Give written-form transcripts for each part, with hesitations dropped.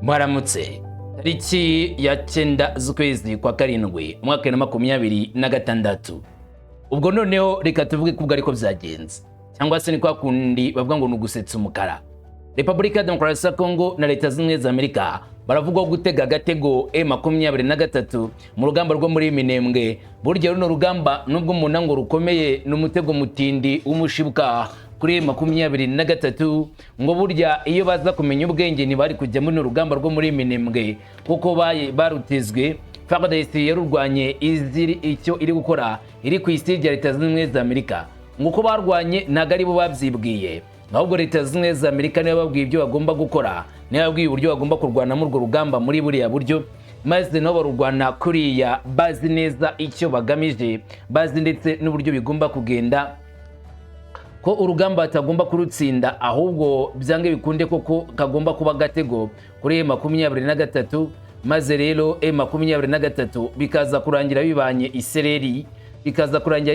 Mwaramutse. Tariki ya 9 z'ukwezi kwa 7, umwaka wa 2026. Ubwo noneho reka tuvuge ko ubwo ariko byagenze, cyangwa se ni kwa kundi bavuga ngo ni ugusetsa umukara. Repubulika ya Demokarasi ya Kongo na Leta Zunze Ubumwe za Amerika baravugwaho gutega agatego M23 mu rugamba rwo muri Minembwe. Burya runo rugamba, nubwo umuntu ngo rukomeye, ni umutego mutindi w'umushibuka kuri M23. Ngo burya iyo baza kumenya ubwenge ntibari kujya muri rugamba rwo muri Minembwe, kuko barutezwe. FARDC yarurwanye iziri icyo iri gukora iri ku isi rya Leta Zunze Ubumwe za Amerika. Ngo uko barwanye ntabwo ari bo babyibwiye, ahubwo Leta Zunze Ubumwe za Amerika niyo babwiye ibyo bagomba gukora, niyo babwiye uburyo bagomba kurwana muri urwo rugamba muri buriya buryo, maze nabo barurwana kuriya bazi neza icyo bagamije, bazi ndetse n'uburyo bigomba kugenda, ko urugamba batagomba kurutsinda, ahubwo byange bikunde koko kagomba kuba agatego kuri M23. Maze rero M23 bikaza kurangira bibanye isereri, bikaza kurangira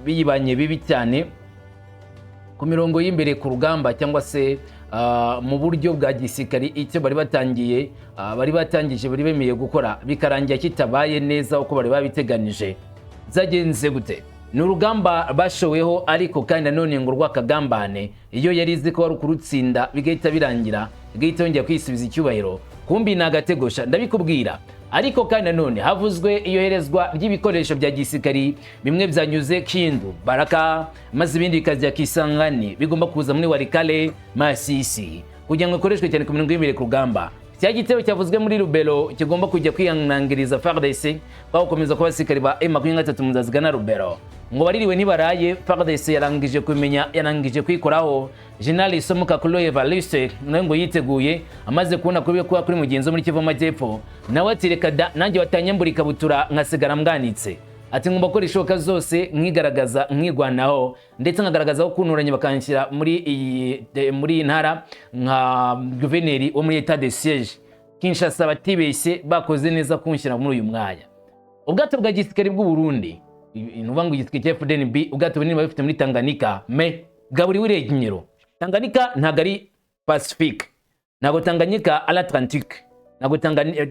bibanye bibi cyane ku mirongo y'imbere ku rugamba, cyangwa se mu buryo bwa gisirikari. Icyo bari batangiye, bari batangije, bari bemeye gukora, bikarangira kitabaye neza uko bari babiteganije. Byagenze gute? Ni urugamba bashoweho, ariko kandi nanone ngo rw'akagambane. Iyo yari izi ko wari ukurutsinda bigahita birangira, igahita yongera kwisubiza icyubahiro, kumbi ni agategosha, ndabikubwira. Ariko kandi nanone havuzwe iyoherezwa ry'ibikoresho bya gisirikari, bimwe byanyuze Kindu, Baraka, maze ibindi bikajya Kisangani, bigomba kuza muri Walikale, Masisi, kugira ngo ikoreshwe cyane ku mirongo y'imbere ku rugamba. Cya gitero cyavuzwe muri Rubero kigomba kujya kwihanangiriza FARDC kwa gukomeza kuba abasirikari ba M23 mu zigana Rubero, ngo baririwe ntibaraye. FARDC yarangije kumenya, yarangije kwikoraho. General Somuka Kulo Evariste nawe ngo yiteguye, amaze kubona kuri kuba kuri mugenzi muri Kivu Amajyepfo, nawe ati: "Reka da, nanjye watanyambura ikabutura nkasigara mbwanitse." Ati: "Ngomba gukora ishoboka zose nkigaragaza, nkigwanaho, ndetse nkagaragaza ko kunturanye bakanshyira muri iyi ntara nka guverineri wo muri état de siège. Kinshasa batibeshye, bakoze neza kunshyira muri uyu mwanya." Ubwato bwa gisirikare bw'u Burundi, ni ukuvuga ngo igisirikare cya FDNB, ubwato bunini bafite muri Tanganyika, me bwaburiwe irengero. Tanganyika ntabwo ari Pacifique, ntabwo Tanganyika ari Atlantique, ntabwo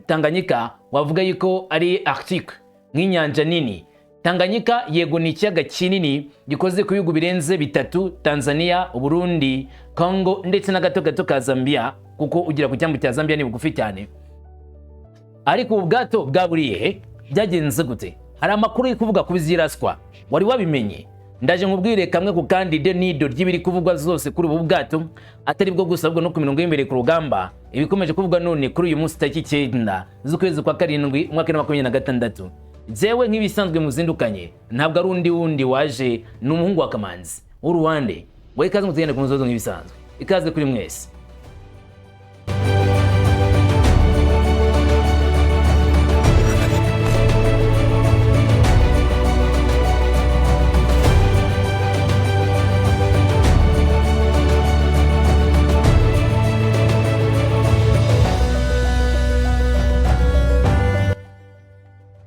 Tanganyika wavuga yuko ari Arctique nk'inyanja nini. Tanganyika yego ni ikiyaga kinini gikoze ku bihugu birenze bitatu: Tanzania, Uburundi, Congo ndetse n'agato gato ka Zambia, kuko ugera ku cyambu cya Zambia ni bugufi cyane. Ariko ubu bwato bwaburiye he? Byagenze gute? Hari amakuru ari kuvuga ku biziraswa, wari wabimenye? Ndaje nkubwire kamwe ku kandi de nido ry'ibiri kuvugwa zose kuri ubu bwato, atari bwo gusa, ahubwo no ku mirongo y'imbere ku rugamba, ibikomeje kuvugwa none kuri uyu munsi tariki 9 z'ukwezi kwa 7, umwaka wa 2026. Jewe nk'ibisanzwe muzindukanye, ntabwo ari undi wundi waje, ni umuhungu wa Kamanzi w'uruwande. Ngo ikaze mutugende ku musozo nk'ibisanzwe. Ikaze kuri mwese.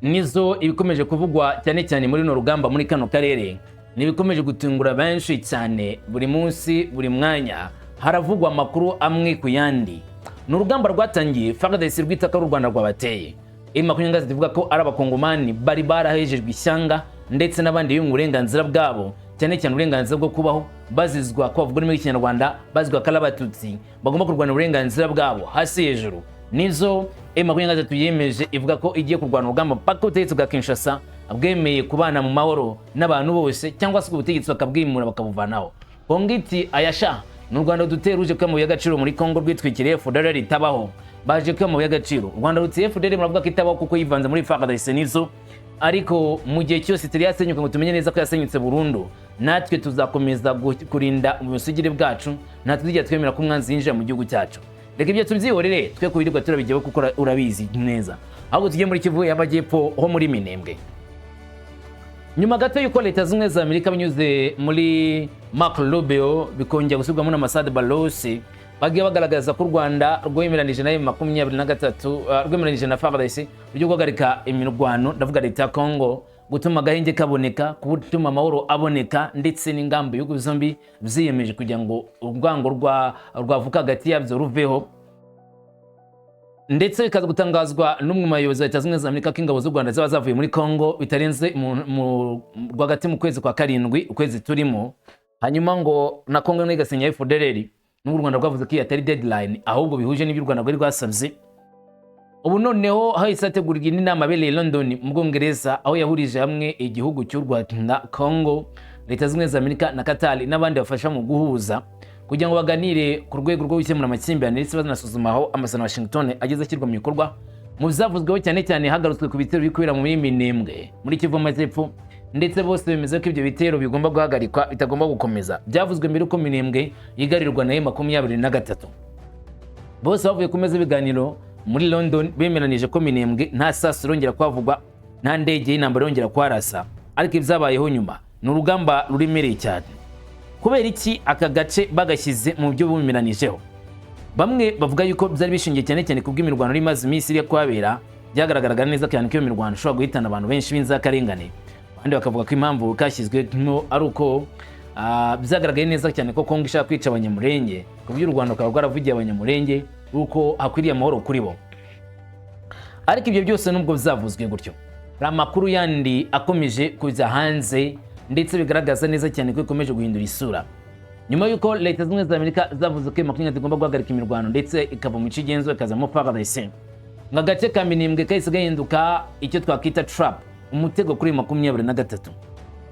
Nizo ibikomeje kuvugwa cyane cyane muri runo rugamba muri kano karere, ni ibikomeje gutungura benshi cyane. Buri munsi, buri mwanya haravugwa amakuru amwe ku yandi. Ni urugamba rwatangiye FARDC rwita ko ari u Rwanda rwabateye, M23 ivuga ko ari abakongomani bari barahejejwe ishyanga ndetse n'abandi bimwe uburenganzira bwabo, cyane cyane uburenganzira bwo kubaho, bazizwa ko bavuga ururimi rw'Ikinyarwanda, bazizwa ko ari Abatutsi, bagomba kurwanira uburenganzira bwabo hasi hejuru. Nizo M23 yemeje, ivuga ko igiye kurwana urugamba mpaka ubutegetsi bwa Kinshasa bwemeye kubana mu mahoro n'abantu bose, cyangwa se ubutegetsi bakabwimura bakabuvanaho. Kongo iti: "Ayasha, ni u Rwanda rudutera, ruje kwiha y'agaciro muri Kongo, rwitwikiriye FDLR ritabaho, baje kwiha amabuye y'agaciro." U Rwanda ruti: "FDLR muravuga ko itabaho kuko yivanze muri FARDC." Nizo ariko mu gihe cyose itari yasenyuka ngo tumenye neza ko yasenyutse burundu, natwe tuzakomeza kurinda ubusugire bwacu, natwe tujya twemera ko umwanzi yinjira mu gihugu cyacu. Reka ibyo tubyihorere, twe kubirirwa turabigeho kuko urabizi neza. Ahubwo tujye muri Kivu y'Amajyepfo ho muri Minembwe. Nyuma gato y'uko Leta Zunze Ubumwe za Amerika binyuze muri Marco Rubio, bikongera gusubirwamo na Massad Boulos, bagiye bagaragaza ko u Rwanda rwemeranije na M23, rwemeranije na FARDC uburyo guhagarika imirwano, ndavuga leta ya Congo, gutuma agahenge kaboneka, gutuma amahoro aboneka, ndetse n'ingamba ibihugu byombi byiyemeje kugira ngo urwango rwavuka hagati yabyo ruveho. Ndetse bikaza gutangazwa n'umwe mu bayobozi wa Leta Zunze Ubumwe za Amerika ko ingabo z'u Rwanda ziba zavuye muri Congo bitarenze rwagati mu kwezi kwa karindwi, ukwezi turimo. Hanyuma ngo na Congo nayo igasinya FDLR, n'ubwo u Rwanda rwavuze ko iyi atari deadline, ahubwo bihuje n'ibyo u Rwanda rwari rwasabye. Ubu noneho hahise hategurwa indi nama abereye i London mu Bwongereza, aho yahurije hamwe igihugu cy'u Rwanda, Congo, Leta Zunze Ubumwe za Amerika na Qatar n'abandi bafasha mu guhuza, kugira ngo baganire ku rwego rwo gukemura amakimbirane, ndetse banasuzuma aho amasezerano ya Washington ageze ashyirwa mu bikorwa. Mu byavuzweho cyane cyane, hagarutswe ku bitero biri kubera muri Minembwe, muri Kivu Amajyepfo, ndetse bose bemeza ko ibyo bitero bigomba guhagarikwa, bitagomba gukomeza. Byavuzwe mbere uko Minembwe yigarirwa na M23. Bose bavuye ku meza y'ibiganiro muri London bemeranije ko Minembwe nta sasu irongera kuhavugwa, nta ndege y'intambara yongera kuharasa. Ariko ibyabayeho nyuma ni urugamba ruremereye cyane. Kubera iki aka gace bagashyize mu byo bumiranijeho? Bamwe bavuga yuko byari bishingiye cyane cyane ku bw'imirwano iri imaze iminsi iri kuhabera. Byagaragaraga neza cyane ko iyo mirwano ishobora guhitana abantu benshi b'inzirakarengane. Abandi bakavuga ko impamvu kashyizwemo ari uko byagaragaye neza cyane ko Kongo ishaka kwica Abanyamurenge, ku buryo u Rwanda rukaba rwaravugiye Abanyamurenge uko hakwiriye amahoro kuri bo. Ariko ibyo byose nubwo byavuzwe gutyo, hari amakuru yandi akomeje kujya hanze, ndetse bigaragaza neza cyane ko ikomeje guhindura isura. Nyuma y'uko Leta Zunze Ubumwe za Amerika zavuze ko 23 igomba guhagarika imirwano, ndetse ikava mu bice igenzura ikazamo FARDC, ngo agace ka Minembwe kahise gahinduka icyo twakwita trap, umutego kuri 23.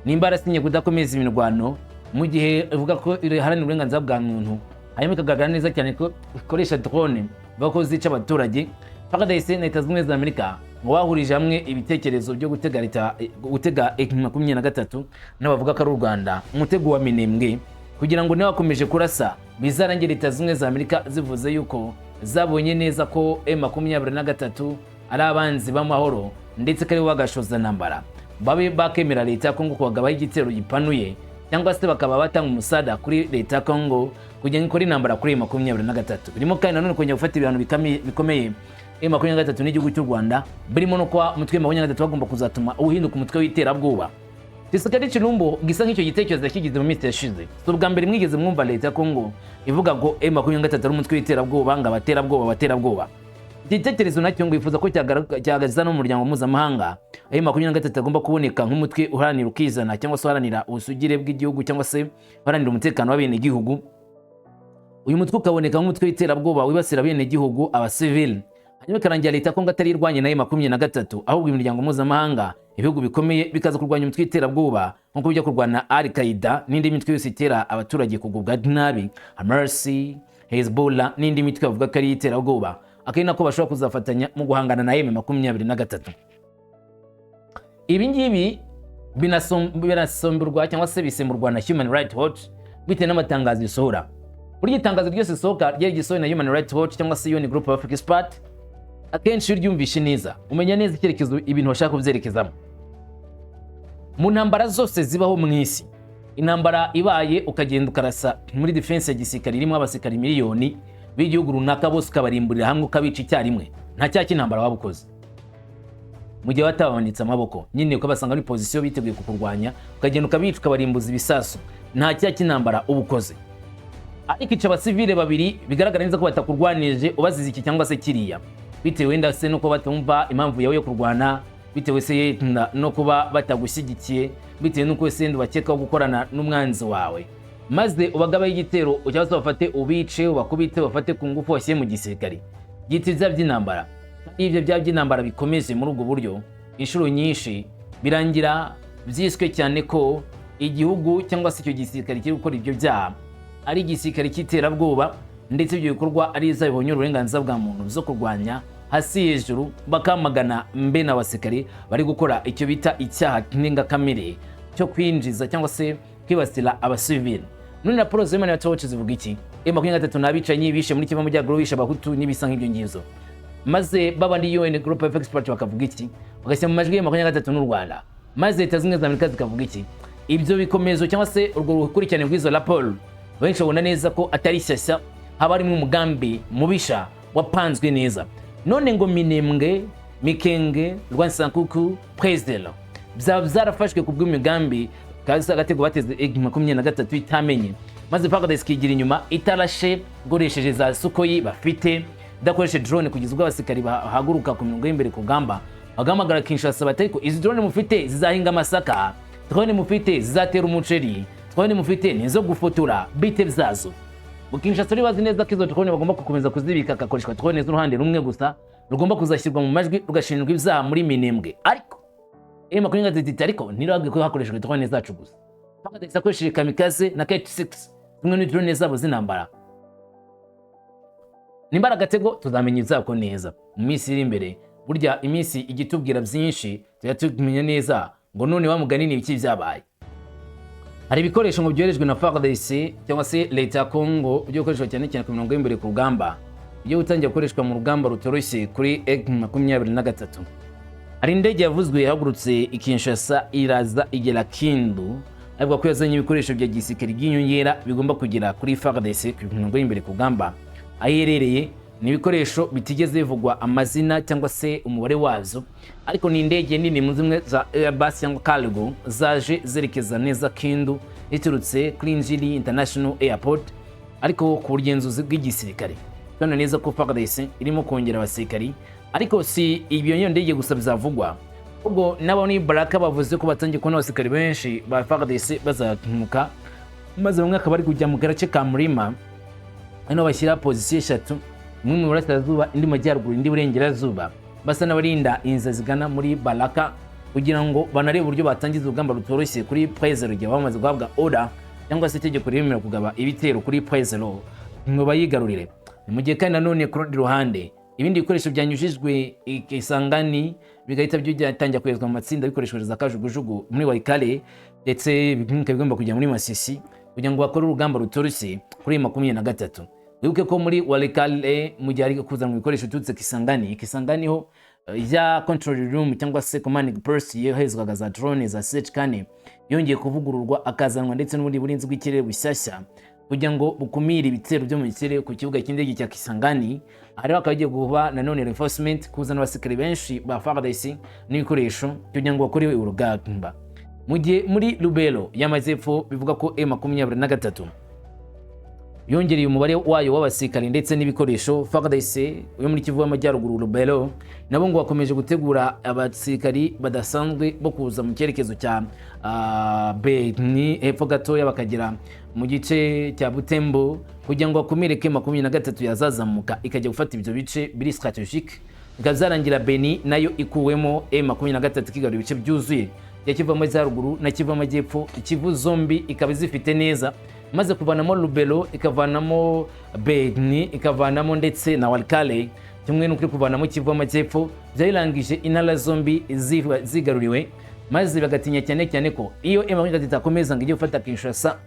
Nimba yarasinye kudakomeza imirwano mu gihe ivuga ko iharanira uburenganzira bwa muntu, hanyuma ikagaragara neza cyane ko ikoresha drone ivuga ko zica abaturage, FARDC na Leta Zunze Ubumwe za Amerika ngo bahurije hamwe ibitekerezo byo gutega leta, gutega 23 n'abavuga ko ari u Rwanda umutego wa Minembwe, kugira ngo niba bakomeje kurasa bizarangire Leta Zunze Ubumwe za Amerika zivuze yuko zabonye neza ko M23 ari abanzi b'amahoro, ndetse ko aribo bagashoza ntambara, babe bakemera leta ya Kongo kubagabaho igitero gipanuye, cyangwa se bakaba batanga umusada kuri leta ya Kongo kugira ngo ikore intambara kuri M23. Birimo kandi nanone kongera gufata ibihano bikomeye M23 n'igihugu cy'u Rwanda, birimo no kuba umutwe 23 bagomba kuzatuma uhinduka umutwe w'iterabwoba. Tshisekedi Tshilombo gisa nk'icyo gitekerezo yakigize mu minsi yashize. Si ubwa mbere mwigeze mwumva leta ya Kongo ivuga ngo M23 ari umutwe w'iterabwoba, ngo abaterabwoba, abaterabwoba. Iki gitekerezo nacyo ngo yifuza ko cyagaza no mu muryango mpuzamahanga, aho 23 agomba kuboneka nk'umutwe uharanira ukizana, cyangwa se uharanira ubusugire bw'igihugu, cyangwa se uharanira umutekano w'abenegihugu. Uyu mutwe ukaboneka nk'umutwe w'iterabwoba wibasira abenegihugu, abasivili, hanyuma ikarangira leta Kongo atari irwanye nayo 23, ahubwo imiryango mpuzamahanga, ibihugu bikomeye bikaza kurwanya umutwe w'iterabwoba nk'uko bijya kurwana Al Qaeda n'indi mitwe yose itera abaturage kugubwa nabi, Hamas, Hezbollah n'indi mitwe bavuga ko ari iy'iterabwoba, akari nako bashobora kuzafatanya mu guhangana na M23. Ibi ngibi binasomberwa cyangwa se bisemburwa na Human Rights Watch bitewe n'amatangazo isohora. Burya itangazo ryose risohoka, ryari gisohowe na Human Rights Watch cyangwa se UN Group of Experts, akenshi iyo uryumvishe neza umenya neza icyerekezo ibintu bashaka kubyerekezamo. Mu ntambara zose zibaho mu isi, intambara ibaye ukagenda ukarasa muri defense ya gisirikare irimo abasirikari miliyoni b'igihugu runaka, bose ukabarimburira hamwe, ukabica icyarimwe, nta cyaha cy'intambara waba ukoze. Mu gihe watabamanitse amaboko nyine, ukabasanga muri position biteguye kukurwanya, ukagenda ukabica, ukabarimbuza ibisasu, nta cyaha cy'intambara uba ukoze. Ariko ica abasivile babiri bigaragara neza ko batakurwanije, ubazize iki cyangwa se kiriya, bitewe wenda se no kuba batumva impamvu yawe yo kurwana, bitewe se no kuba batagushyigikiye, bitewe n'uko se bakekaho gukorana n'umwanzi wawe, maze ubagabaho igitero cyangwa se bafate ubice, ubakubite, bafate ku ngufu, bashyire mu gisirikari, byita ibyaha by'intambara. Iyo ibyo byaha by'intambara bikomeje muri ubwo buryo inshuro nyinshi, birangira byiswe cyane ko igihugu cyangwa se icyo gisirikare kiri gukora ibyo byaha ari igisirikare cy'iterabwoba, ndetse ibyo bikorwa ari izabibonye uburenganzira bwa muntu byo kurwanya hasi hejuru, bakamagana mbe n'abasirikare bari gukora icyo bita icyaha ndengakamere cyo kwinjiza cyangwa se kwibasira abasivili. None raporo za Human Rights Watch zivuga iki? M23 ni abicanyi, bishe muri Kivu Amajyaruguru, bishe Abahutu n'ibisa nk'ibyo ngibyo. Maze babandi UN Group of Experts bakavuga iki? Bagashyira mu majwi M23 n'u Rwanda. Maze Leta Zunze Ubumwe za Amerika zikavuga iki? Ibyo bikomezo cyangwa se urwo rukurikirane rw'izo raporo, benshi babona neza ko atari shyashya, haba harimo umugambi mubisha wapanzwe neza. None ngo Minembwe, Mikenge, Rwansankuku, Prezidelo byaba byarafashwe ku bw'imigambi kazi agatego bateze 23 itamenye, maze FARDC ikigira inyuma itarashe ikoresheje za Sukhoi bafite. Idakoresha drone kugeza ubwo abasirikari bahaguruka ku mirongo y'imbere ku rugamba, bagahamagara Kinshasa bati: "Ariko izi drone mufite zizahinga amasaka? Drone mufite zizatera umuceri? Drone mufite ni izo gufotora? Bite byazo?" Mu Kinshasa rero bazi neza ko izo drone bagomba gukomeza kuzibika, hagakoreshwa drone z'uruhande rumwe gusa rugomba kuzashyirwa mu majwi, rugashinjwa ibyaha muri Minembwe. Ariko M23 iti: "Ariko ntirabwe ko hakoreshejwe drone zacu gusa." FARDC akoresheje kamikaze na KH6, zimwe muri drone zabo z'intambara. Nimba ari agatego, tuzamenya ibyako neza mu minsi iri imbere. Burya iminsi ijya itubwira byinshi, tujya tumenya neza ngo none wa mugani ni ibiki byabaye. Hari ibikoresho ngo byoherejwe na FARDC cyangwa se leta ya Congo byo gukoreshwa cyane cyane ku mirongo y'imbere ku rugamba, byo gutangira gukoreshwa mu rugamba rutoroshye kuri M23. Hari indege yavuzwe yahagurutse i Kinshasa, iraza igera Kindu, avuga ko yazanye ibikoresho bya gisirikare by'inyongera bigomba kugera kuri FARDC ku mirongo y'imbere ku rugamba aho iherereye. Ni ibikoresho bitigeze bivugwa amazina cyangwa se umubare wazo, ariko ni indege nini mu zimwe za Airbus cyangwa cargo zaje zerekeza neza Kindu ziturutse kuri Njili International Airport, ariko ku bugenzuzi bw'igisirikare. Tubona neza ko FARDC irimo kongera abasirikari, ariko si ibyo iyo ndege gusa bizavugwa, ubwo n'abo ni Baraka bavuze ko batangiye kubona abasirikari benshi ba FARDC bazamuka, maze bamwe akaba bari kujya mu gace ka Murima. Hano bashyira position eshatu, imwe mu burasirazuba, indi mu majyaruguru, indi burengerazuba, basa n'abarinda inzira zigana muri Baraka kugira ngo banarebe uburyo batangiza urugamba rutoroshye kuri Point Zéro, igihe bamaze guhabwa order cyangwa se itegeko ribemerera kugaba ibitero kuri Point Zéro ngo bayigarurire. Ni mu gihe kandi nanone ku rundi ruhande ibindi bikoresho byanyujijwe Isangani bigahita byatangira koherezwa mu matsinda bikoreshejwe za kajugujugu muri Walikale, ndetse bikaba bigomba kujya muri Masisi kugira ngo bakore urugamba rutoroshye kuri 23. Wibuke ko muri Walikale, mu gihe ari kuzanwa ibikoresho biturutse Kisangani, Kisangani ho ya control room cyangwa se commanding post yoherezwaga za drone za CH4 yongeye kuvugururwa, akazanwa ndetse n'ubundi burinzi bw'ikirere bushyashya kugira ngo bukumire ibitero byo mu kirere ku kibuga cy'indege cya Kisangani. Aha rero hakaba hagiye kuba nanone reinforcement, kuzana abasirikare benshi ba FARDC n'ibikoresho kugira ngo bakore urugamba. Mu gihe muri Lubero y'amajyepfo bivuga ko M23 yongereye umubare wayo w'abasirikare ndetse n'ibikoresho, FARDC yo muri Kivu y'Amajyaruguru, Lubero, nabo ngo bakomeje gutegura abasirikari badasanzwe bo kuza mu cyerekezo cya Beni, hepfo gatoya bakagera mu gice cya Butembo, kugira ngo bakumire ko 23 yazazamuka ikajya gufata ibyo bice biri stratégique, bikaba byarangira Beni nayo ikuwemo, M23 ikigarura ibice byuzuye ya Kivu y'Amajyaruguru na Kivu y'Amajyepfo. Kivu zombi ikaba izifite neza, maze kuvanamo Lubero, ikavanamo Beni, ikavanamo ndetse na Walikale, kimwe n'ukuri kuvanamo Kivu y'Amajyepfo, byarangije intara zombi zigaruriwe, maze bagatinya cyane cyane ko iyo M23 itakomeza ngo ijye gufata Kinshasa,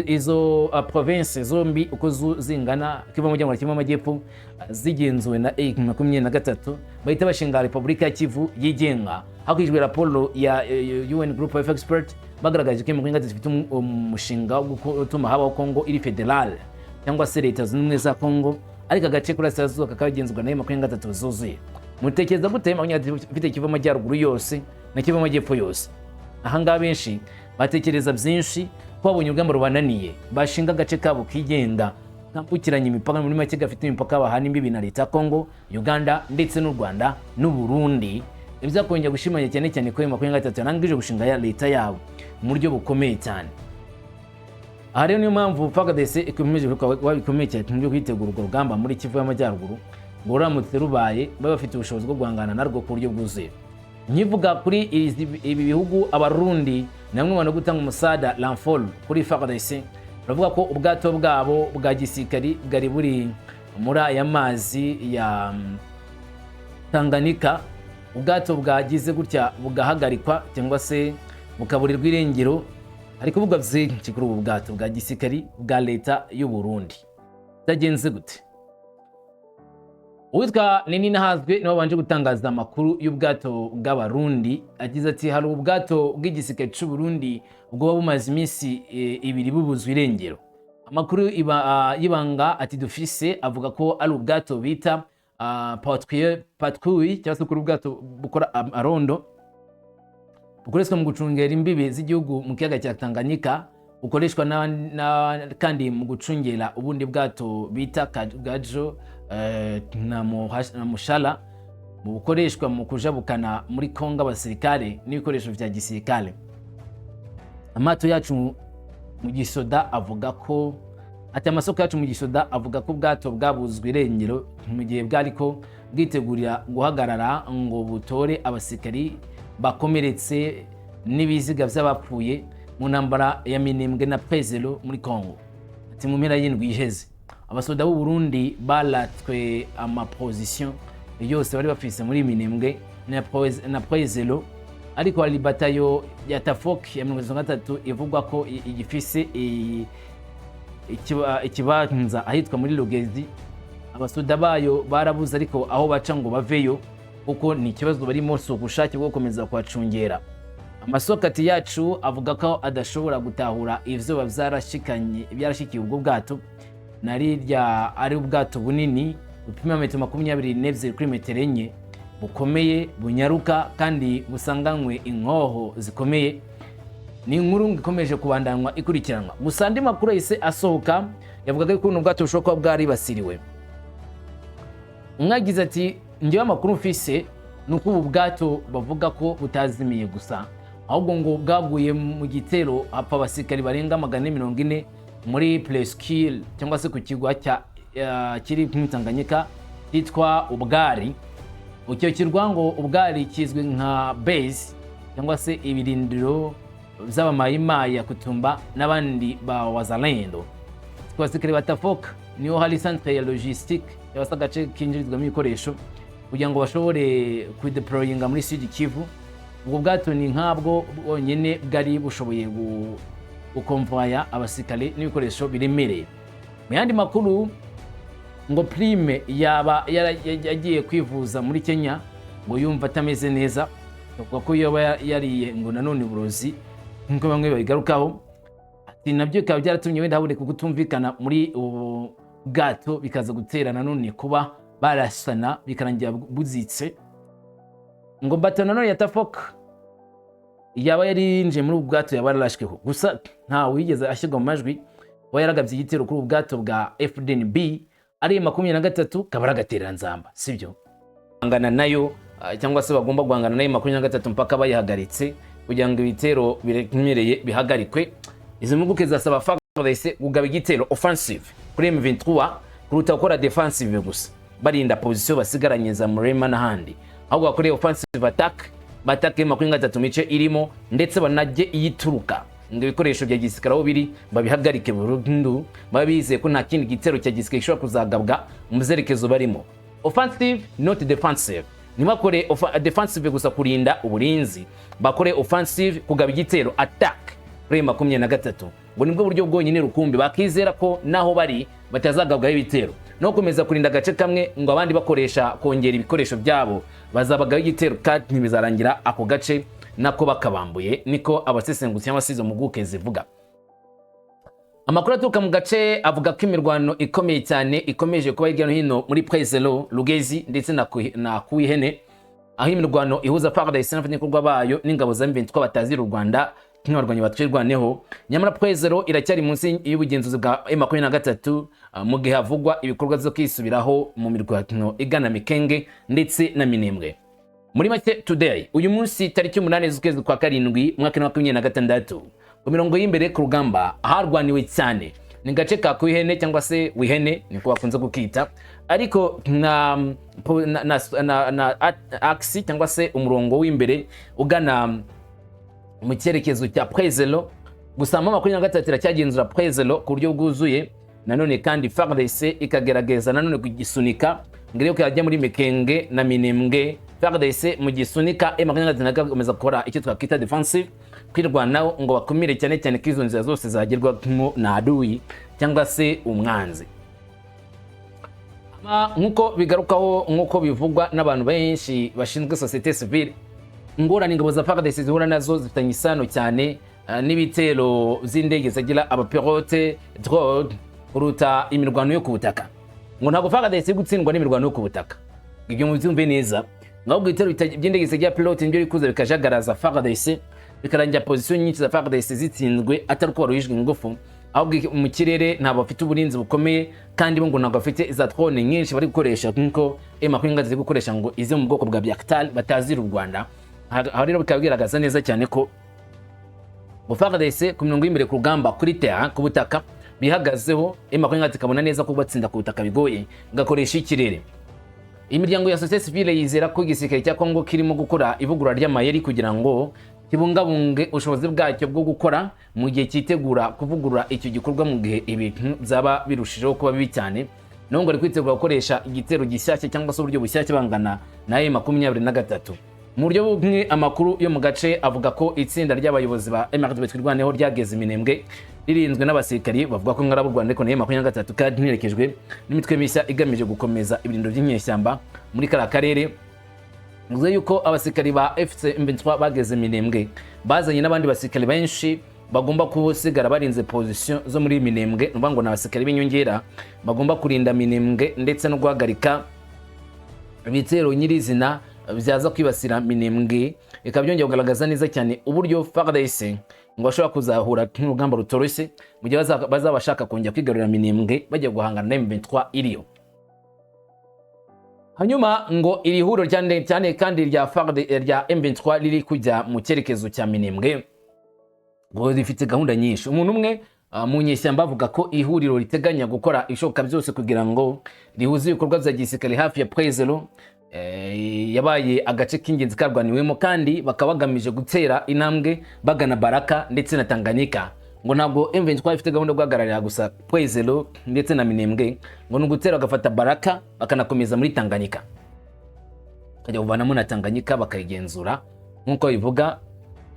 izo province zombi uko zingana, Kivu y'Amajyaruguru na Kivu y'Amajyepfo, zigenzuwe na M23, bahita bashinga Repubulika ya Kivu yigenga hakurikijwe raporo ya UN Group of Experts bagaragaje ko M23 ifite umushinga wo gutuma habaho Congo iri fédérale cyangwa se Leta Zunze Ubumwe za Congo, ariko agace k'Urasirazuba kakaba kagenzurwa na M23 zuzuye. Mutekereza gute M23 ifite Kivu y'Amajyaruguru yose na Kivu y'Amajyepfo yose? Ahangaha benshi batekereza byinshi, ko babonye urugamba rubananiye bashinga agace kabo kigenga kambukiranya imipaka, muri make gafite imipaka bahana imbibi na leta ya Congo, Uganda ndetse n'u Rwanda n'u Burundi. Ibyakongera gushimangira cyane cyane ko M23 yarangije gushinga ya leta yabo mu buryo bukomeye cyane. Aha rero niyo mpamvu FARDC ikomeje kuba bikomeye cyane mu byo kwitegura urwo rugamba muri Kivu y'Amajyaruguru, ngo ruramutse rubaye babe bafite ubushobozi bwo guhangana narwo ku buryo bwuzuye. Nkivuga kuri ibi bihugu, Abarundi ni bamwe mu bantu gutanga umusada, renfort kuri FARDC. Baravuga ko ubwato bwabo bwa gisirikari bwari buri muri aya mazi ya Tanganyika, ubwato bwagize gutya bugahagarikwa cyangwa se bukaburirwa irengero. Hari kuvugwa byinshi kuri ubu bwato bwa gisirikari bwa leta y'u Burundi. Byagenze gute? Uwitwa Nini Nahazwe niwe wabanje gutangaza amakuru y'ubwato bw'Abarundi. Agize ati: "Hari ubwato bw'igisirikare cy'u Burundi bwoba bumaze iminsi 2 bubuzwe irengero. Amakuru y'ibanga ati dufise avuga ko ari ubwato bita patrouille cyangwa se kuri ubwato bukora arondo, bukoreshwa mu gucungera imbibi z'igihugu mu kiyaga cya Tanganyika, bukoreshwa kandi mu gucungera ubundi bwato bita Gajo. na Mushala bukoreshwa mu kujabukana muri Kongo abasirikare n'ibikoresho vya gisirikare. Amato yacu mu gisoda avuga ko ati amasoko yacu mu gisoda avuga ko ubwato bwabuzwe irengero mu gihe bwariko bwitegurira guhagarara ngo butore abasirikari bakomeretse n'ibiziga vy'abapfuye mu ntambara ya Minembwe na Pezelo muri Congo. Ati mu mpera y'indwi iheze, abasoda b'u Burundi baratswe ama position yose bari bafise muri Minembwe na Pezelo, ariko hari batayo ya Tafok ya 33 ivugwa ko igifise ikibanza ahitwa muri Rugezi. Abasoda bayo barabuze ariko aho baca ngo baveyo, kuko ni ikibazo barimo, si ubushake bwo gukomeza kuhacungera. Amasokati yacu avuga ko adashobora gutahura ivyo vyarashikanye, byarashikiye ubwo bwato. Narirya ari ubwato bunini bupima metero 22 kuri metero 4, bukomeye, bunyaruka kandi busanganywe inkoho zikomeye. Ni inkuru ikomeje kubandanwa ikurikiranwa. Gusa andi makuru yahise asohoka yavugaga ko ubu bwato bushobora kuba bwaribasiriwe. Umwe agize ati: "Njyewe amakuru mfise ni uko ubu bwato bavuga ko butazimiye gusa, ahubwo ngo bwaguye mu gitero, hapfa abasirikari barenga 440 muri Presqu'île, cyangwa se ku kirwa cya kiri muri Tanganyika cyitwa Ubwari." Icyo kirwa ngo Ubwari kizwi nka base cyangwa se ibirindiro by'abamayimayi ya Kutumba n'abandi ba Wazalendo. Ku basirikare ba Tafoka niho hari centre ya logistique, cyangwa se agace kinjirizwamo ibikoresho kugira ngo bashobore kudeployinga muri Sud Kivu. Ubwo bwato ni nkabwo bwonyine bwari bushoboye gukonvoya abasirikare n'ibikoresho biremereye. Mu yandi makuru, ngo Prime yaba yagiye kwivuza muri Kenya, ngo yumva atameze neza, bavuga ko yaba yariye ngo nanone uburozi, nk'uko bamwe babigarukaho. Ati nabyo bikaba byaratumye wenda haboneka kutumvikana muri ubu bwato, bikaza gutera nanone kuba barasana, bikarangira buzitse. Ngo bato nanone ya Tafok yaba yari yinjiye muri ubu bwato yaba yararashweho, gusa ntawe wigeze ashyirwa mu majwi kuba yaragabye igitero kuri ubu bwato bwa FDNB ari 23, kaba ari agatereranzamba, sibyo? Guhangana nayo, cyangwa se bagomba guhangana nayo 23 mpaka bayihagaritse, kugira ngo ibitero biremereye bihagarikwe. Izi mpuguke zasaba FARDC kugaba igitero offensive kuri M23 kuruta gukora defensive gusa, barinda position basigaranye za Murema n'ahandi, ahubwo bakore offensive attack, batake 23 mice irimo, ndetse banajye iyituruka, ngo ibikoresho bya gisirikare aho biri babihagarike burundu, babe bizeye ko nta kindi gitero cya gisirikare gishobora kuzagabwa mu zerekezo barimo. Offensive, not defensive. Ntibakore defensive gusa, kurinda uburinzi, bakore offensive, kugaba igitero, attack kuri 23. Ngo nibwo buryo bwonyine rukumbi bakizera ko naho bari batazagabwaho ibitero. No gukomeza kurinda agace kamwe ngo abandi bakoresha kongera ibikoresho byabo, bazabagaho igitero kandi ntibizarangira ako gace nako bakabambuye. Niko abasesenguzi cyangwa se izo mpuguke zivuga. Amakuru aturuka mu gace avuga ko imirwano ikomeye cyane ikomeje kuba hirya no hino muri Prezelo, Rugezi ndetse na Kuihene, aho imirwano ihuza FARDC n'abafatanyabikorwa bayo n'ingabo za M23 batazira u Rwanda nk'abarwanyi batwirwaneho. Nyamara Prezelo iracyari munsi y'ubugenzuzi bwa M23, mu gihe havugwa ibikorwa byo kwisubiraho mu mirwano igana Mikenge ndetse na Minembwe. Muri make, today, uyu munsi tariki 8 z'ukwezi kwa karindwi umwaka wa 2026, ku mirongo y'imbere ku rugamba aharwaniwe cyane ni gace ka Kuihene cyangwa se Wihene, niko bakunze kukita, ariko na axe cyangwa se umurongo w'imbere ugana mu cyerekezo cya Prezelo. Gusa mu 23 iracyagenzura Prezelo ku buryo bwuzuye. Nanone kandi FARDC ikagerageza nanone kugisunika ngo irebe ko yajya muri Mikenge na Minembwe. FARDC mu gisunika, M23 igakomeza gukora icyo twakwita defensive, kwirwanaho ngo bakumire cyane cyane ko izo nzira zose zagerwamo na adui cyangwa se umwanzi. Nk'uko bigarukaho, nk'uko bivugwa n'abantu benshi bashinzwe société civile, ingorane ingabo za FARDC zihura nazo zifitanye isano cyane n'ibitero by'indege zigira abapilote drone kuruta imirwano yo ku butaka. Ngo ntabwo FARDC iri gutsindwa n'imirwano yo ku butaka, ibyo mubyumve neza, ahubwo ibitero by'indege zigira pilote nibyo bikuza bikajagaraza FARDC, bikarangira position nyinshi za FARDC zitsinzwe atari uko baruhijwe ingufu. Ahubwo mu kirere ntabwo bafite uburinzi bukomeye, kandi bo ngo ntabwo bafite za drone nyinshi bari gukoresha nk'uko M23 ziri gukoresha, ngo ize mu bwoko bwa Bayraktar batazira u Rwanda. Aho rero bikaba bigaragaza neza cyane ko ngo FARDC ku mirongo y'imbere ku rugamba, kuri terrain, ku butaka bihagazeho, M23 ikabona neza ko batsinda ku butaka bigoye, igakoresha ikirere. Imiryango ya société civile yizera ko igisirikare cya Kongo kirimo gukora ivugurura ry'amayeri kugira ngo kibungabunge ubushobozi bwacyo bwo gukora, mu gihe cyitegura kuvugurura icyo gikorwa mu gihe ibintu byaba birushijeho kuba bibi cyane. Naho ngo ari kwitegura gukoresha igitero gishyashya cyangwa se uburyo bushyashya bangana na M23. Mu buryo bumwe, amakuru yo mu gace avuga ko itsinda ry'abayobozi ba M23 Twirwaneho ryageze Minembwe ririnzwe n'abasirikari bavuga ko ngara b'u Rwanda, ariko na M23, kandi ntiherekejwe n'imitwe mishya igamije gukomeza ibirindiro by'inyeshyamba muri kariya karere. Bivuze yuko abasirikari ba AFC M23 bageze Minembwe bazanye n'abandi basirikari benshi bagomba kusigara barinze position zo muri Minembwe. Ni ukuvuga ngo ni abasirikari b'inyongera bagomba kurinda Minembwe ndetse no guhagarika ibitero nyirizina byaza kwibasira Minembwe. Bikaba byongeye kugaragaza neza cyane uburyo FARDC ngo bashobora kuzahura n'urugamba rutoroshye mu gihe bazaba bashaka kongera kwigarurira Minembwe, bajya guhangana na M23 iriyo. Hanyuma ngo iri huriro cyane cyane kandi rya FARDC, rya M23 riri kujya mu cyerekezo cya Minembwe, ngo rifite gahunda nyinshi. Umuntu umwe mu nyeshyamba avuga ko ihuriro riteganya gukora ibishoboka byose kugira ngo rihuze ibikorwa bya gisirikare hafi ya Point Zéro, yabaye agace k'ingenzi karwaniwemo, kandi bakaba bagamije gutera intambwe bagana Baraka ndetse na Tanganyika. Ngo ntabwo M23 ifite gahunda yo guhagararira gusa Point Zéro ndetse na Minembwe, ngo ni ugutera bagafata Baraka, bakanakomeza muri Tanganyika, bakajya kuvanamo na Tanganyika bakayigenzura nk'uko bivuga.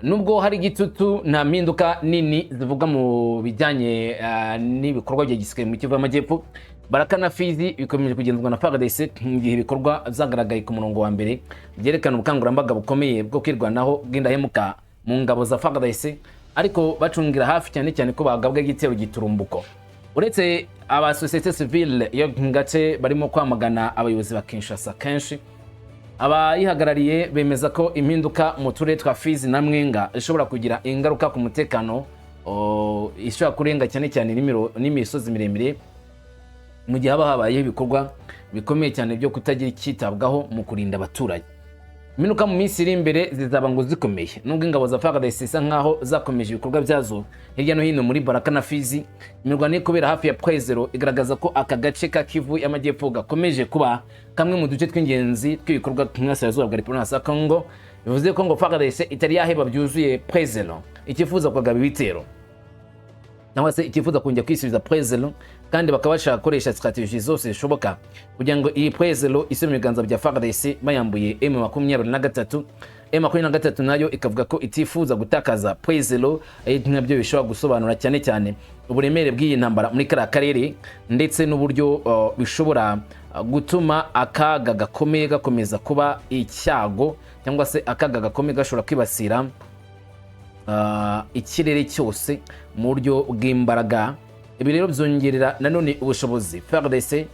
Nubwo hari igitutu, nta mpinduka nini zivuga mu bijyanye n'ibikorwa bya gisirikare mu Kivu y'Amajyepfo. Baraka na Fizi bikomeje kugenzurwa na FARDC, mu gihe ibikorwa byagaragaye ku murongo wa mbere byerekana ubukangurambaga bukomeye bwo kwirwanaho bw'indahemuka mu ngabo za FARDC, ariko bacungira hafi cyane cyane ko bagabwa igitero giturumbuko. Uretse aba société civile yo mu gace barimo kwamagana abayobozi ba Kinshasa kenshi, abayihagarariye bemeza ko impinduka mu turere twa Fizi na Mwenga ishobora kugira ingaruka ku mutekano, ishobora kurenga cyane cyane n'imisozi miremire, mu gihe haba habayeho ibikorwa bikomeye cyane byo kutagira icyitabwaho mu kurinda abaturage. Impinduka mu minsi iri imbere zizaba ngo zikomeye. Nubwo ingabo za FARDC zisa nkaho zakomeje ibikorwa byazo hirya no hino muri Baraka na Fizi, imirwano iri kubera hafi ya Point Zéro igaragaza ko aka gace ka Kivu y'Amajyepfo gakomeje kuba kamwe mu duce tw'ingenzi tw'ibikorwa by'Uburasirazuba bwa Repubulika ya Congo. Bivuze ko ngo FARDC itari yaheba byuzuye Point Zéro, ikifuza kugaba ibitero cyangwa se ikifuza kongera kwisubiza Point Zéro, kandi bakaba bashaka gukoresha stratégie zose zishoboka kugira ngo iyi Point Zéro ise mu biganza bya FARDC bayambuye M23. M23 nayo ikavuga ko itifuza gutakaza Point Zéro, ari nabyo bishobora gusobanura cyane cyane uburemere bw'iyi ntambara muri kariya karere, ndetse n'uburyo bishobora gutuma akaga gakomeye gakomeza kuba icyago, cyangwa se akaga gakomeye gashobora kwibasira ikirere cyose mu buryo bw'imbaraga. Ibi rero byongerera nanone ubushobozi FARDC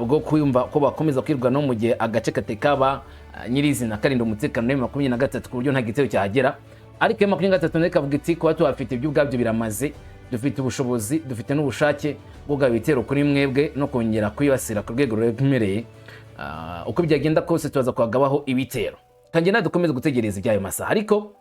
bwo kwiyumva ko bakomeza kwirwanaho mu gihe agace katekaba nyirizina karinda umutekano wa 23 ku buryo nta gitero cyahagera. Ariko iyo 23 nayo ikavuga iti: "Kuba tuhafite ibyo ubwabyo biramaze, dufite ubushobozi, dufite n'ubushake bwo kugaba ibitero kuri mwebwe no kongera kwibasira ku rwego ruremereye. Uko byagenda kose tubaza kuhagabaho ibitero." Kanjye nawe dukomeze gutegereza iby'ayo masaha. Ariko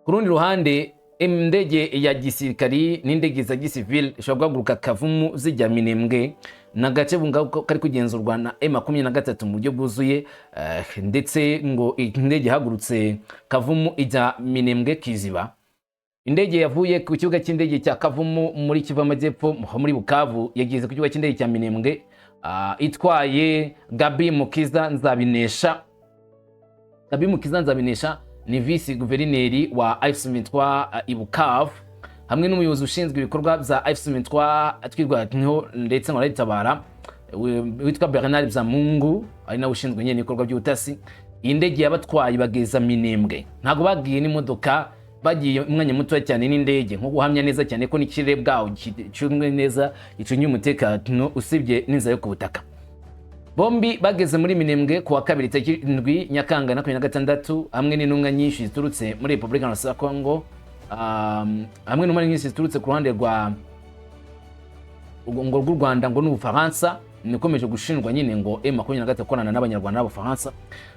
ku rundi ruhande, indege ya gisirikari n'indege za gisivile ishobora guhaguruka Kavumu zijya Minembwe, ni agace bunga kari kugenzurwa na M23 mu buryo bwuzuye, ndetse ngo indege ihagurutse Kavumu ijya Minembwe Kiziba. Indege yavuye ku kibuga cy'indege cya Kavumu muri Kivu y'Amajyepfo, muri Bukavu, yageze ku kibuga cy'indege cya Minembwe itwaye Gabi Mukiza Nzabinesha. Gabi Mukiza Nzabinesha ni visi guverineri wa AFC M23 i Bukavu, hamwe n'umuyobozi ushinzwe ibikorwa bya AFC M23 Twirwaneho ndetse ngo arayitabara, witwa Bernard Byamungu, ari nawe ushinzwe nyine ibikorwa by'ubutasi. Iyi ndege yabatwaye bageza Minembwe. Ntabwo bagiye n'imodoka, bagiye umwanya muto cyane n'indege, nko guhamya neza cyane ko n'ikirere bwaho gicunzwe neza, gicungiye umutekano, usibye n'inzira yo ku butaka. Bombi bageze muri Minembwe ku wa kabiri tariki 7 Nyakanga 26, hamwe n'intumwa nyinshi ziturutse muri Repubulika ya Kongo. hamwe n'intwaro nyinshi ziturutse ku ruhande rwa ngo rw'u Rwanda ngo n'Ubufaransa, nikomeje gushinjwa nyine ngo M23 gukorana n'Abanyarwanda n'Abafaransa,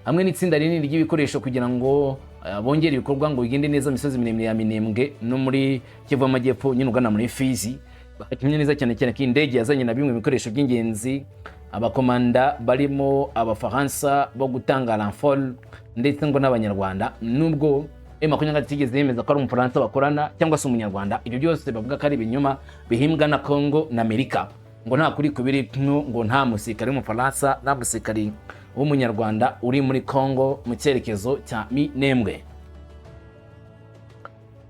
hamwe n'itsinda rinini ry'ibikoresho kugira ngo bongere ibikorwa ngo bigende neza mu misozi miremire ya Minembwe no muri Kivu y'Amajyepfo, nyine ugana muri Fizi. Bakamenya neza cyane cyane ko indege yazanye na bimwe mu bikoresho by'ingenzi, abakomanda barimo Abafaransa bo gutanga renfort ndetse ngo n'Abanyarwanda, nubwo M23 itigeze yemeza ko ari Umufaransa bakorana cyangwa se Umunyarwanda. Ibyo byose bavuga ko ari ibinyoma bihimbwa na Congo na Amerika, ngo nta kuri kubiri, ngo nta musirikare w'Umufaransa, nta musirikare w'Umunyarwanda uri muri Congo mu cyerekezo cya Minembwe.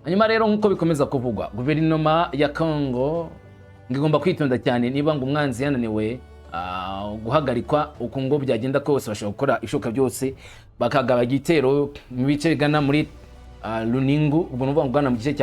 Hanyuma rero, nk'uko bikomeza kuvugwa, guverinoma ya Congo ngo igomba kwitonda cyane. Niba ngo umwanzi yananiwe guhagarikwa, uko ngo byagenda kose bashobora gukora ibishoboka byose bakagaba igitero mu bice bigana muri Runingu, ubwo ni ukuvuga ngo ugana mu gice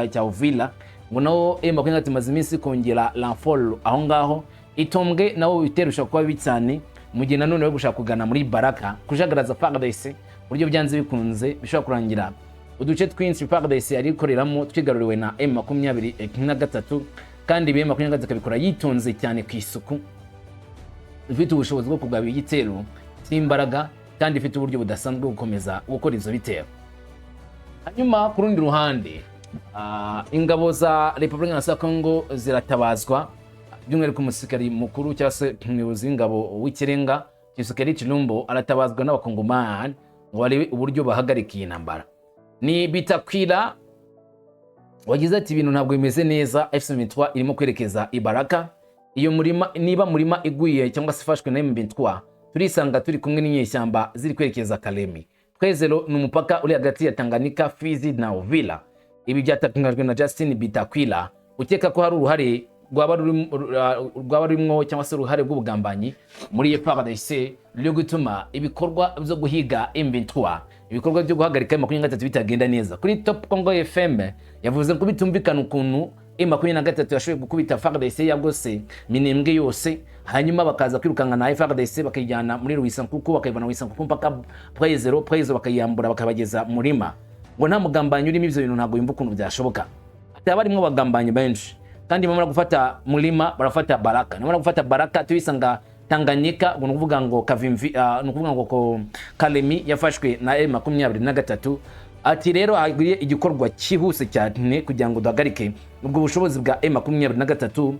cya Uvira, ngo naho M23 imaze iminsi kongera renfort aho ngaho. Itombwe naho ibitero bishobora kuba bibi cyane, mu gihe nanone bari gushaka kugana muri Baraka kujagaraza FARDC, buryo byanze bikunze bishobora kurangira uduce twinshi FARDC yari ikoreramo twigaruriwe na M23. Kandi ibi M23 ikabikora yitonze cyane ku isuku, ifite ubushobozi bwo kugaba igitero cy'imbaraga kandi ifite uburyo budasanzwe bwo gukomeza gukora izo bitero. Hanyuma ku rundi ruhande, ingabo za Repubulika ya Congo ziratabazwa, by'umwihariko umusirikari mukuru cyangwa se umuyobozi w'ingabo w'ikirenga Tshisekedi Tshilombo aratabazwa n'Abakongomani ngo barebe uburyo bahagarika iyi ntambara. Ni Bitakwira wagize ati: "Ibintu ntabwo bimeze neza, AFC/M23 irimo kwerekeza i Baraka. Iyo murima, niba murima iguye cyangwa se ifashwe na M23, turisanga turi kumwe n'inyeshyamba ziri kwerekeza Kalemi." Twezero ni umupaka uri hagati ya Tanganyika, Fizi na Uvira. Ibi byatangajwe na Justin Bitakwira, ukeka ko hari uruhare rwaba rurimo cyangwa se uruhare rw'ubugambanyi muri FARDC ruri gutuma ibikorwa byo guhiga M23, ibikorwa byo guhagarika M23 bitagenda neza. Kuri Top Congo FM yavuze ko bitumvikana ukuntu M23 yashoboye gukubita FARDC yagose Minembwe yose, hanyuma bakaza kwirukanka na FARDC bakayijyana muri Rwisankuku, bakayivana Rwisankuku mpaka Point Zéro, Point Zéro bakayiyambura bakabageza murima, ngo nta mugambanyi urimo. Ibyo bintu ntabwo yumva ukuntu byashoboka. Ati haba harimo abagambanyi benshi, kandi bamara gufata Mulima barafata Baraka, namara gufata Baraka tubisanga Tanganyika, ngo ni ukuvuga ngo Kavimvi, ni ukuvuga ngo ko Kalemi yafashwe na M23. Ati rero hagiriye igikorwa cyihuse cyane kugira ngo duhagarike ubwo bushobozi bwa M23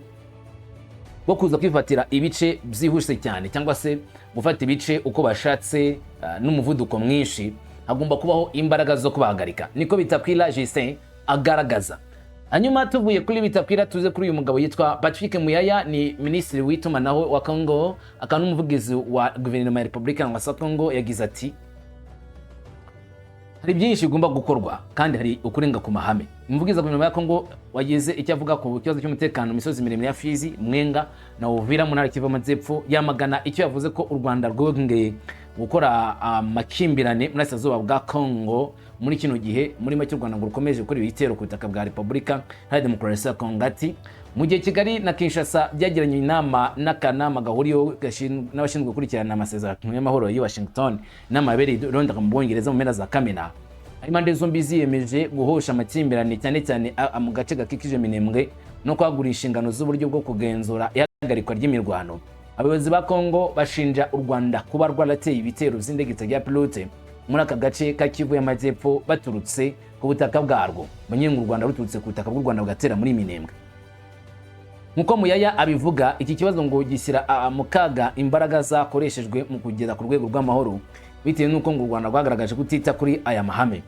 bwo kuza kwifatira ibice byihuse cyane cyangwa se gufata ibice uko bashatse n'umuvuduko mwinshi. Hagomba kubaho imbaraga zo kubahagarika. Niko Bitakwira Justin agaragaza. Hanyuma tuvuye kuri Bitakwira, tuze kuri uyu mugabo yitwa Patrick Muyaya. Ni minisitiri w'itumanaho wa Congo, akaba n'umuvugizi wa guverinoma ya Repubulika ya Congo. Yagize ati: "Hari byinshi bigomba gukorwa kandi hari ukurenga ku mahame." Umuvugizi wa guverinoma ya Congo wagize icyo avuga ku kibazo cy'umutekano mu misozi miremire ya Fizi, Mwenga na Uvira mu ntara ya Kivu y'Amajyepfo, yamagana icyo yavuze ko u Rwanda rwongeye gukora amakimbirane muri Burasirazuba bwa Congo muri kino gihe. Muri make, u Rwanda ngo rukomeje gukora ibitero ku butaka bwa Repubulika Iharanira Demokarasi ya Congo. Ati mu gihe Kigali na Kinshasa byagiranye inama n'akanama gahuriyeho n'abashinzwe gukurikirana amasezerano y'amahoro y'i Washington, inama yabereye i Londres mu Bwongereza mu mpera za Kamena, impande zombi ziyemeje guhosha amakimbirane, cyane cyane mu gace gakikije Minembwe, no kwagura inshingano z'uburyo bwo kugenzura ihagarikwa ry'imirwano. Abayobozi ba Congo bashinja u Rwanda kuba rwarateye ibitero by'indege zitagira pilote muri aka gace ka Kivu y'Amajyepfo baturutse ku butaka bwarwo. Bamenye ngo u Rwanda ruturutse ku butaka bw'u Rwanda bugatera muri Minembwe. Nk'uko Muyaya abivuga, iki kibazo ngo gishyira mu kaga imbaraga zakoreshejwe mu kugera ku rwego rw'amahoro, bitewe n'uko ngo u Rwanda rwagaragaje kutita kuri aya mahame.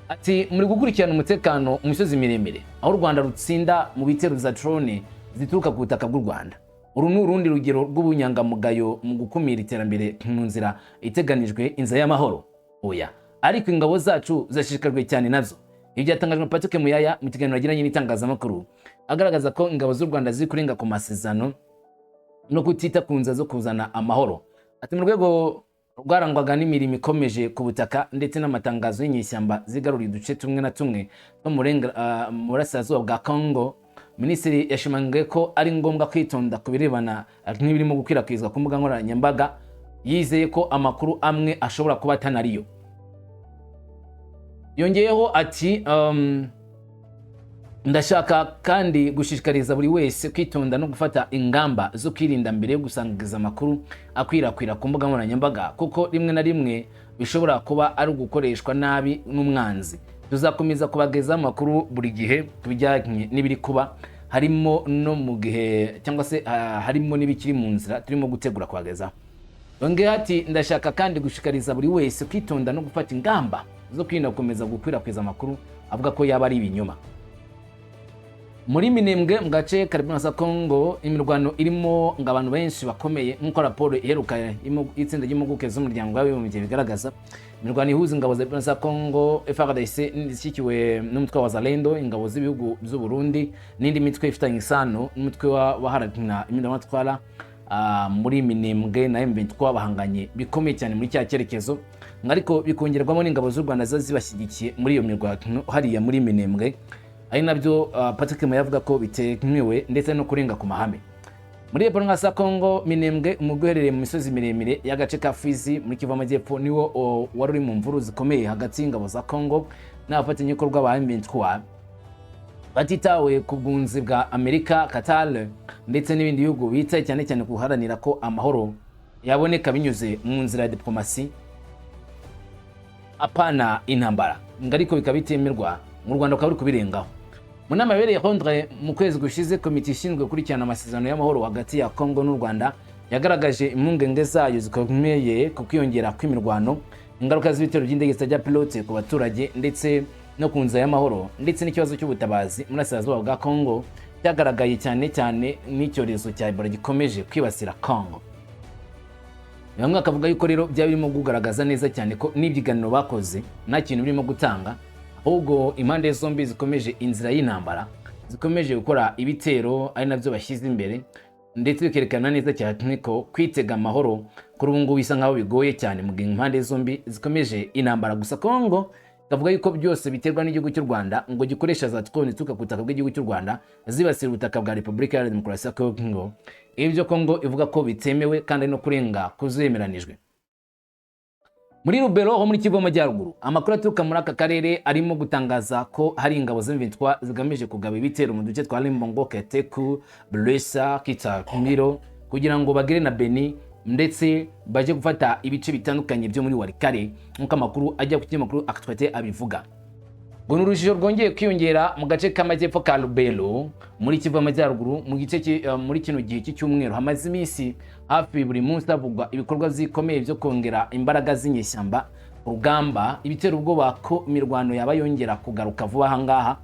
Ati muri gukurikirana umutekano mu misozi miremire, aho u Rwanda rutsinda mu bitero za drone zituruka ku butaka bw'u Rwanda, uru ni urundi rugero rw'ubunyangamugayo mu gukumira iterambere mu nzira iteganijwe, inzira y'amahoro. Oya, ariko ingabo zacu zashishikajwe cyane nazo. Ibi byatangajwe na Patrick Muyaya mu kiganiro yagiranye n'itangazamakuru, agaragaza ko ingabo z'u Rwanda ziri kurenga ku masezerano no kutita ku nzira zo kuzana amahoro. Ati mu rwego rwarangwaga n'imirimo ikomeje ku butaka ndetse n'amatangazo y'inyeshyamba zigaruriye uduce tumwe na tumwe two mu burasirazuba bwa Congo, minisitiri yashimangiye ko ari ngombwa kwitonda ku birebana n'ibirimo gukwirakwizwa ku mbuga nkoranyambaga, yizeye ko amakuru amwe ashobora kuba atanariyo. Yongeyeho ati Ndashaka kandi gushishikariza buri wese kwitonda no gufata ingamba zo kwirinda mbere yo gusangiza amakuru akwirakwira ku mbuga nkoranyambaga, kuko rimwe na rimwe bishobora kuba ari ugukoreshwa nabi n'umwanzi. Tuzakomeza kubagezaho amakuru buri gihe ku bijyanye n'ibiri kuba, harimo no mu gihe cyangwa se harimo n'ibikiri mu nzira turimo gutegura kubagezaho. Yongeyeho ati: "Ndashaka kandi gushishikariza buri wese kwitonda no gufata ingamba zo kwirinda gukomeza gukwirakwiza amakuru avuga ko yaba ari ibinyoma." Muri Minembwe, mu gace ka Repubulika ya Kongo, imirwano irimo ngo abantu benshi bakomeye, nk'uko raporo iheruka y'itsinda ry'impuguke z'Umuryango w'Abibumbye bigaragaza. Imirwano ihuza ingabo za Repubulika ya Kongo, FARDC, zishyigikiwe n'umutwe wa Wazalendo, ingabo z'ibihugu by'u Burundi n'indi mitwe ifitanye isano n'umutwe waharanira impinduramatwara muri Minembwe na M23 bahanganye bikomeye cyane muri cya cyerekezo, ariko bikongerwamo n'ingabo z'u Rwanda ziba zibashyigikiye muri iyo mirwano hariya muri Minembwe, ari nabyo Patrick Muyaya avuga ko bitemewe ndetse no kurenga ku mahame. Muri Repubulika ya Kongo, Minembwe, umujyi uherereye mu misozi miremire y'agace ka Fizi muri Kivu y'Amajyepfo, niwo wari uri mu mvururu zikomeye hagati y'ingabo za Kongo n'abafatanyabikorwa ba M23, batitawe ku bwunzi bwa Amerika, Qatar ndetse n'ibindi bihugu bitaye cyane cyane guharanira ko amahoro yaboneka binyuze mu nzira ya diplomasi, apana intambara, ngo ariko bikaba bitemerwa mu Rwanda, rukaba ruri kubirengaho. Mu nama yabereye Londres mu kwezi gushize, komite ishinzwe gukurikirana amasezerano y'amahoro hagati ya Congo n'u Rwanda yagaragaje impungenge zayo zikomeye ku kwiyongera kw'imirwano, ingaruka z'ibitero by'indege zitajya pilote ku baturage ndetse no ku nzira y'amahoro, ndetse n'ikibazo cy'ubutabazi muri Burasirazuba bwa Congo cyagaragaye cyane cyane n'icyorezo cya Ebola gikomeje kwibasira Congo. Bamwe bakavuga yuko rero byaba birimo kugaragaza neza cyane ko n'ibyiganiro bakoze nta kintu birimo gutanga, ahubwo impande zombi zikomeje inzira y'intambara, zikomeje gukora ibitero ari nabyo bashyize imbere, ndetse bikerekana neza cyane ko kwitega amahoro kuri ubu ngubu bisa nkaho bigoye cyane mu gihe impande zombi zikomeje intambara. Gusa Kongo ikavuga yuko byose biterwa n'igihugu cy'u Rwanda, ngo gikoresha za drone zituruka ku butaka bw'igihugu cy'u Rwanda zibasira ubutaka bwa Repubulika Iharanira Demokarasi ya Kongo, ibyo Kongo ivuga ko bitemewe kandi no kurenga kuzemeranijwe. Muri Lubero ho muri Kivu y'Amajyaruguru, amakuru aturuka muri aka karere arimo gutangaza ko hari ingabo z'M23 zigamije kugaba ibitero mu duce twa Limbongo, Keteku, Bulesa, Kitamiro kugira ngo bagere na Beni, ndetse baje gufata ibice bitandukanye byo muri Walikale, nk'uko amakuru ajya ku kinyamakuru Actualité abivuga. Ngo ni urujijo rwongeye kwiyongera mu gace k'amajyepfo ka Lubero muri Kivu y'Amajyaruguru mu gice muri kino gihe cy'icyumweru. Hamaze iminsi hafi buri munsi havugwa ibikorwa zikomeye byo kongera imbaraga z'inyeshyamba ku rugamba, ibitera ubwoba ko imirwano yaba yongera kugaruka vuba aha ngaha.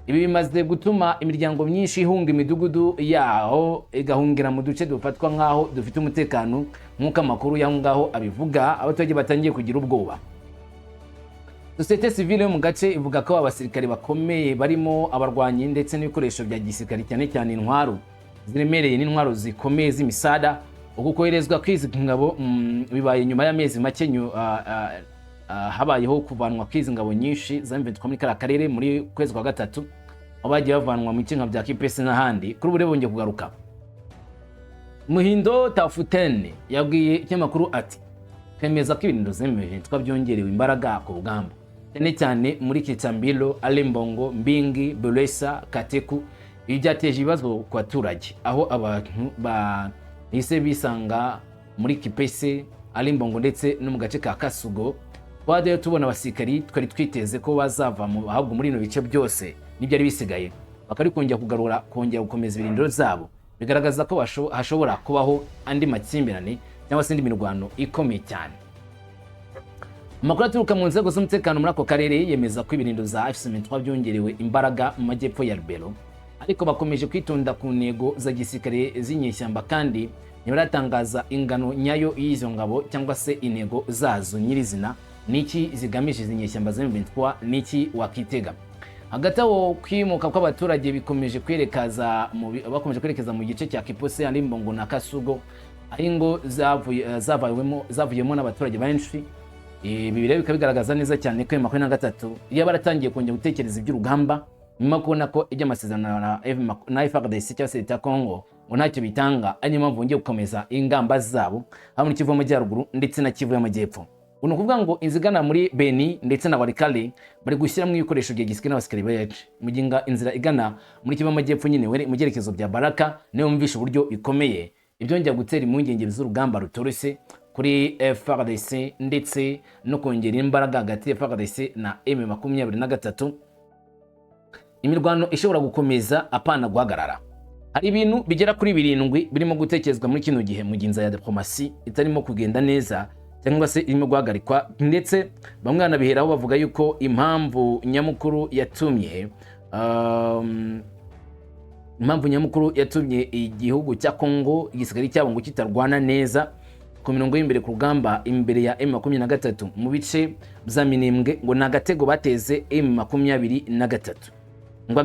Ibi bimaze gutuma imiryango myinshi ihunga imidugudu yaho igahungira mu duce dufatwa nk'aho dufite umutekano, nk'uko amakuru y'aho ngaho abivuga. Abaturage batangiye kugira ubwoba. Sosiyete sivile yo mu gace ivuga ko abasirikare bakomeye barimo abarwanyi ndetse n'ibikoresho bya gisirikare, cyane cyane intwaro ziremereye n'intwaro zikomeye z'imisada. Uku koherezwa kw'izi ngabo bibaye nyuma y'amezi make habayeho kuvanwa kw'izi ngabo nyinshi za M23 muri kariya karere muri kwezi kwa gatatu, aho bagiye bavanwa mu bice bya Kipese n'ahandi. Kuri ubu rero bongeye kugaruka. Muhindo Tafutene yabwiye ikinyamakuru ati: "Twemeza ko ibirindiro za M23 byongerewe imbaraga ku rugamba, cyane cyane muri Kitambilo, Alembongo, Mbingi, Bulesa, Kateku. Ibi byateje ibibazo ku baturage, aho abantu bahise bisanga muri Kipese, Alimbongo ndetse no mu gace ka Kasugo. Twajyayo tubona abasirikari twari twiteze ko bazava mu ahubwo muri bino bice byose n'ibyari bisigaye bakari kongera kugarura, kongera gukomeza ibirindiro zabo. Bigaragaza ko hashobora kubaho andi makimbirane cyangwa se indi mirwano ikomeye cyane." Amakuru aturuka mu nzego z'umutekano muri ako karere yemeza ko ibirindiro za AFC M23 byongerewe imbaraga mu majyepfo ya Lubero, ariko bakomeje kwitonda ku ntego za gisirikare z'inyeshyamba, kandi ntibaratangaza ingano nyayo y'izo ngabo cyangwa se intego zazo nyirizina. Niki zigamije izi nyeshyamba za M23? Niki wakitega? Hagati aho, kwimuka kw'abaturage bikomeje kwerekeza mu bakomeje kwerekeza mu gice cya Kipose, Alimbongo na Kasugo, aho ingo zavuyemo n'abaturage benshi. Ibi rero bikaba bigaragaza neza cyane ko 23 iyo baratangiye kongera gutekereza iby'urugamba nyuma yo kubona ko iby'amasezerano na FARDC cyangwa se leta ya Congo ngo ntacyo bitanga, ari niyo mpamvu bongeye gukomeza ingamba zabo haba muri Kivu y'Amajyaruguru ndetse na Kivu y'Amajyepfo. Ni ukuvuga ngo inzira igana muri Beni ndetse na Walikale bari gushyiramo ibikoresho bya gisirikare n'abasirikare benshi, mu gihe inzira igana muri Kivu y'Amajyepfo nyine mu byerekezo bya Baraka niyo yumvisha uburyo bikomeye, ibyongera gutera impungenge z'urugamba rutoroshye kuri FARDC ndetse no kongera imbaraga hagati ya FARDC na M23. Imirwano ishobora gukomeza, apana guhagarara. Hari ibintu bigera kuri birindwi birimo gutekerezwa muri kino gihe, mu gihe inzira ya diplomasi itarimo kugenda neza cyangwa se irimo guhagarikwa. Ndetse bamwe banabiheraho bavuga yuko impamvu nyamukuru yatumye igihugu cya Congo, igisirikare cyabo ngo kitarwana neza ku mirongo y'imbere ku rugamba imbere ya M23 mu bice bya Minembwe, ngo ni agatego bateze M23 ngo